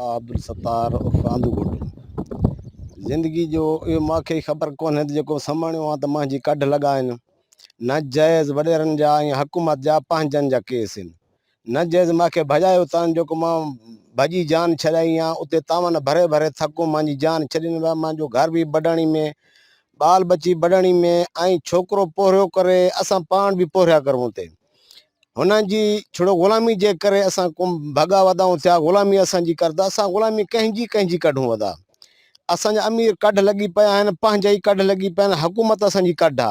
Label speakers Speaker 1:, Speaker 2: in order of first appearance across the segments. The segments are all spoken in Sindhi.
Speaker 1: عبدالستار عرف آندو گهوٽ زندگي جو اهو مان کي خبر ڪونهي ته جيڪو سماڻيو آ ته مانجي ڪڍ لڳا آهن ناجائز وڏيرن جا ۽ حڪومت جا پنهنجن جا ڪيس آهن ناجائز مان کي ڀڄايو تان جيڪو مان ڀڄي جان ڇڏائي آ اتي تاون ڀري ڀري ٿڪو مانجي جان ڇڏين ويا مانجو گهر به بڊاڻي ۾ ٻال ٻچي بڊاڻي ۾ ۽ ڇوڪرو پورهيو ڪري اسان پاڻ به پورهيا ڪرون اتي هنن جي ڇڙو غلامي جي ڪري اسان ڪم ڀڳا ودائون ٿيا، غلامي اسان جي ڪر ته اسان غلامي ڪنهن جي ڪنهن جي ڪڍون ودا. اسان جا امير ڪڍ لڳي پيا آهن، پنهنجا ئي ڪڍ لڳي پيا آهن، حڪومت اسان جي ڪڍ آ.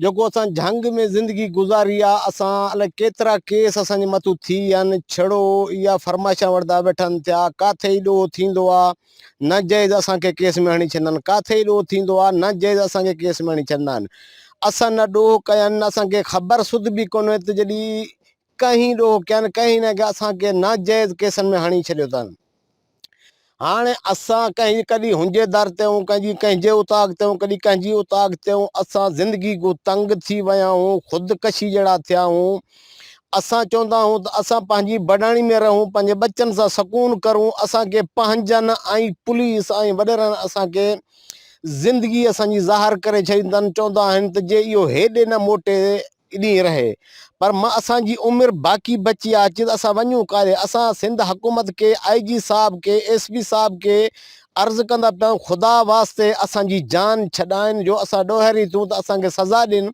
Speaker 1: جيڪو اسان جهنگ ۾ زندگي گذاري آ، اسان الائي ڪيترا ڪيس اسان جي مٿو ٿي ويا آهن، ڇڙو اها فرمائشان وٺندا ويٺا آهن ٿيا، ڪاٿي ئي ڏوهه ٿيندو آ، ناجائز اسان کي ڪيس ۾ هڻي ڇڏيندا آهن، ڪاٿي ئي ڏوهه ٿيندو آهي ناجائز اسان کي ڪيس ۾ هڻي ڇڏيندا آهن، اسان نه ڏوهه ڪيا آهن اسان کي خبر سڌ به ڪونهي ته جڏهن ڪنهن ڏوهه ڪيا آهن ڪنهن نه ڪيا اسان کي ناجائز ڪيسن ۾ هڻي ڇڏيو اٿن. هاڻي اسان ڪنهن ڪڏهن هنجي در تي آهيون ڪنهن جي ڪنهن جي اوطاق تي آهيون ڪڏهن ڪنهن جي اوطاق تي آهيون اسان زندگي کان تنگ ٿي ويا آهيون خودڪشي جهڙا ٿيا آهيون اسان چوندا آهيون ته اسان پنهنجي بڊاڻي ۾ رهون، پنهنجي ٻچن سان سڪون ڪرون، اسان کي پنهنجن ۽ پوليس ۽ وڏيرن اسان کي زندگي اسان جي زهر ڪري ڇڏي اٿن، چوندا آهن ته جي اهو هيڏي نه موٽي ايڏي رهي پر مان اسان جي عمر باقي بچي آ چي ته اسان وڃون ڪاڏي، اسان سنڌ حڪومت کي آئي جي صاحب کي ايس پي صاحب کي عرض ڪندا پيا آهيون خدا واسطي اسان جي جان ڇڏائن جو اسان ڏوهاري ٿيون ته اسان کي سزا ڏين.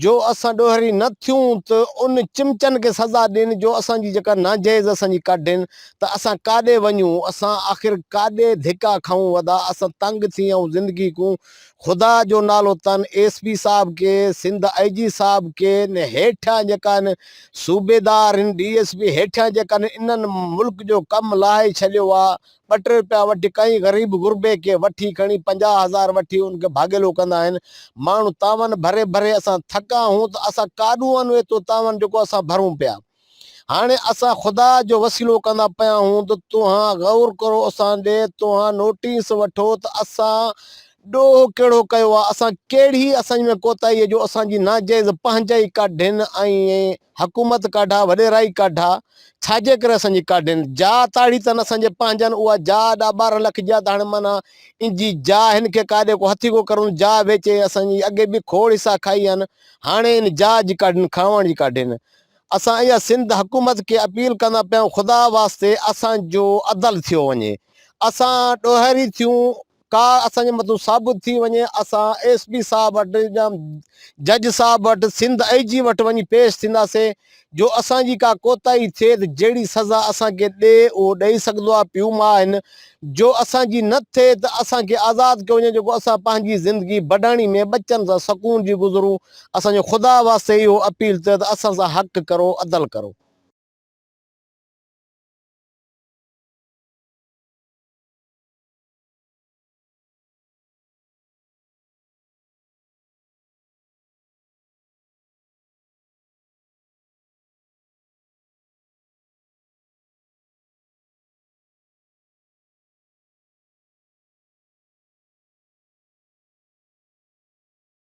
Speaker 1: جو اسان ڏوهري نه ٿيون ته ان چمچن کي سزا ڏين جو اسان جي جيڪا ناجائز اسان جي ڪڍين ته اسان ڪاڏي وڃون اسان آخر ڪاڏي ڌڪا کائون ودا اسان تنگ ٿي آئون زندگي کون خدا جو نالو تن ايس پي صاحب کي سنڌ آئي جي صاحب کي نه هيٺيان جيڪا آهن صوبيدار هن ڊي ايس پي هيٺيان جيڪا آهن انهن ملڪ جو ڪم لاهي ڇڏيو آ ٻه ٽي روپيا وٺي ڪنهن غريب غربي کي وٺي کڻي 50 هزار وٺي ان کي ڀاڳيلو ڪندا آهن. ماڻهو تاون ڀري ڀري اسان ٿڪا آهون ته اسان ڪاڏون آهن ايترو تاون جيڪو اسان ڀرون پيا. هاڻي اسان خدا جو وسيلو ڪندا پيا آهون ته توهان غور ڪرو اسان ڏي توهان نوٽيس وٺو ته اسان ڏوهه ڪهڙو ڪيو آهي اسان ڪهڙي اسان ۾ ڪوتاهي جو اسان جي ناجائز پنهنجا ئي ڪڍين ۽ حڪومت ڪاڍا، وڏيرائي ڪاڍا، ڇاجي ڪري اسان جي ڪاڍين؟ جاء تاڙي تن اسان جي پنهنجن، اها جاء ڏا 12 لک جي آ ته هاڻي معنيٰ انجي جاء هن کي ڪاڏي ڪو هٿيڪو ڪرون، جاء ويچي اسان جي اڳي به کوڙ حصا کائي آهن، هاڻي ان جاء جي ڪاڍين، کاوڻ جي ڪاڍين. اسان اها سنڌ حڪومت کي اپيل ڪندا پيا آهيون خدا واسطي اسان جو عدل ٿيو وڃي، اسان ڏوهاري ٿيون، ڪا اسان جي مٿون ثابت ٿي وڃي اسان ايس پي صاحب وٽ يا جج صاحب وٽ سنڌ آئي جي وٽ وڃي پيش ٿينداسين جو اسان جي ڪا ڪوتاهي ٿئي ته جهڙي سزا اسان کي ڏي اهو ڏئي سگهندو آهي پيو ماء آهن جو اسان جي نه ٿئي ته اسان کي آزاد ڪيو وڃي جيڪو اسان پنهنجي زندگي بڊاڻي ۾ ٻچن سان سڪون جي گذرون اسان جو خدا واسطي اهو اپيل ته اسان سان حق ڪرو عدل ڪرو.